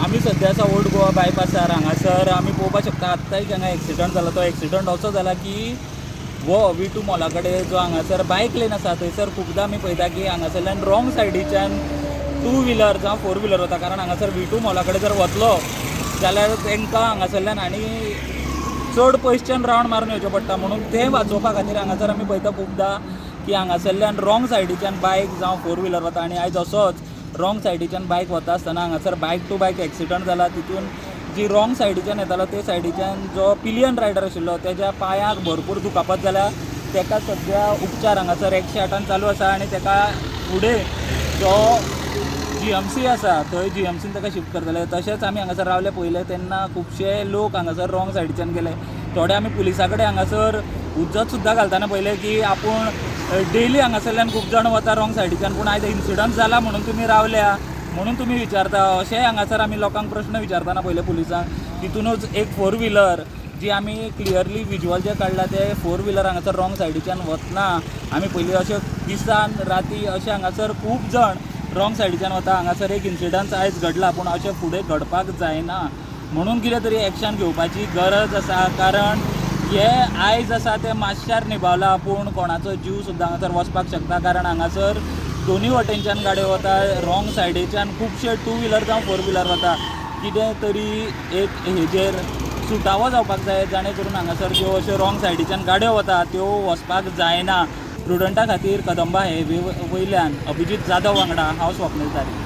आमी सद्या आसा ओल्ड गोवा बायपासार. हांगासर आमी पळोवपाक शकता, आत्तां एक हांगा एक्सिडंट जाला. तो एक्सिडंट असो जाला की हो V2 मॉला कडेन जो हांगासर बायक लेन आसा, थंयसर खुबदां आमी पळयता की हांगासरल्यान रॉंग सायडीच्यान टू व्हिलर जावं फोर व्हिलर वता. कारण हांगासर V2 मॉला कडेन जर वतलो जाल्यार तांकां हांगासरल्यान आनी चड पयसच्यान रावंड मारून येवचें पडटा. म्हणून तें वाचोवपा खातीर हांगासर आमी पळयता खुबदां की हांगासरल्यान रॉंग सायडीच्यान बायक जावं फोर व्हिलर वता. आनी आयज असोच रॉंग सायडीच्यान बायक वता आसतना हांगासर बायक टू बायक एक्सिडंट जाला. तितून जी रॉंग सायडीच्यान येतालो ते सायडीच्यान जो पिलियन रायडर आशिल्लो, तेज्या पांयाक भरपूर दुखापत जाल्या. ताका सद्या उपचार हांगासर 108 चालू आसा आनी ताका फुडें जो GMC आसा थंय GMCन ताका शिफ्ट करतले. तशेंच आमी हांगासर रावले पळयले तेन्ना खुबशे लोक हांगासर रॉंग सायडीच्यान गेले. थोडे आमी पुलिसा कडेन हांगासर हुज्जत सुद्दां घालतना पळयले की आपूण डेली हांगासरल्यान खूब जाण वता रॉंग सायडीच्यान, पूण आयज इन्सिडंट जाला म्हणून तुमी रावल्या, म्हणून तुमी विचारता, अशेंय हांगासर आमी लोकांक प्रश्न विचारतना पळयले पुलिसांक. तितूनच एक फोर व्हिलर जी आमी क्लियरली विज्युअल जे काडला, ते फोर व्हिलर हांगासर रॉंग सायडीच्यान वतना आमी पयलीं. अशें दिसान राती अशें हांगासर खूब जाण रॉंग सायडीच्यान वता. हांगासर एक इन्सिडंट आयज घडला, पूण अशें फुडें घडपाक जायना म्हणून कितें तरी एक्शन घेवपाची गरज आसा. कारण हे आयज आसा ते मातशार निभावला, पूण कोणाचो जीव सुद्दां हांगासर वचपाक शकता. कारण हांगासर दोनूय वटेनच्यान गाडयो वता, रॉंग सायडीच्यान खुबशे टू व्हिलर जावं फोर व्हिलर वता. कितें तरी एक हेजेर सुटावो जावपाक जाय, जाणे करून हांगासर ज्यो अश्यो रॉंग सायडीच्यान गाडयो वता त्यो वचपाक जायना. प्रुडंटा खातीर कदंबा हायवे वयल्यान अभिजीत जाधव वांगडा हांव स्वप्नील तारी.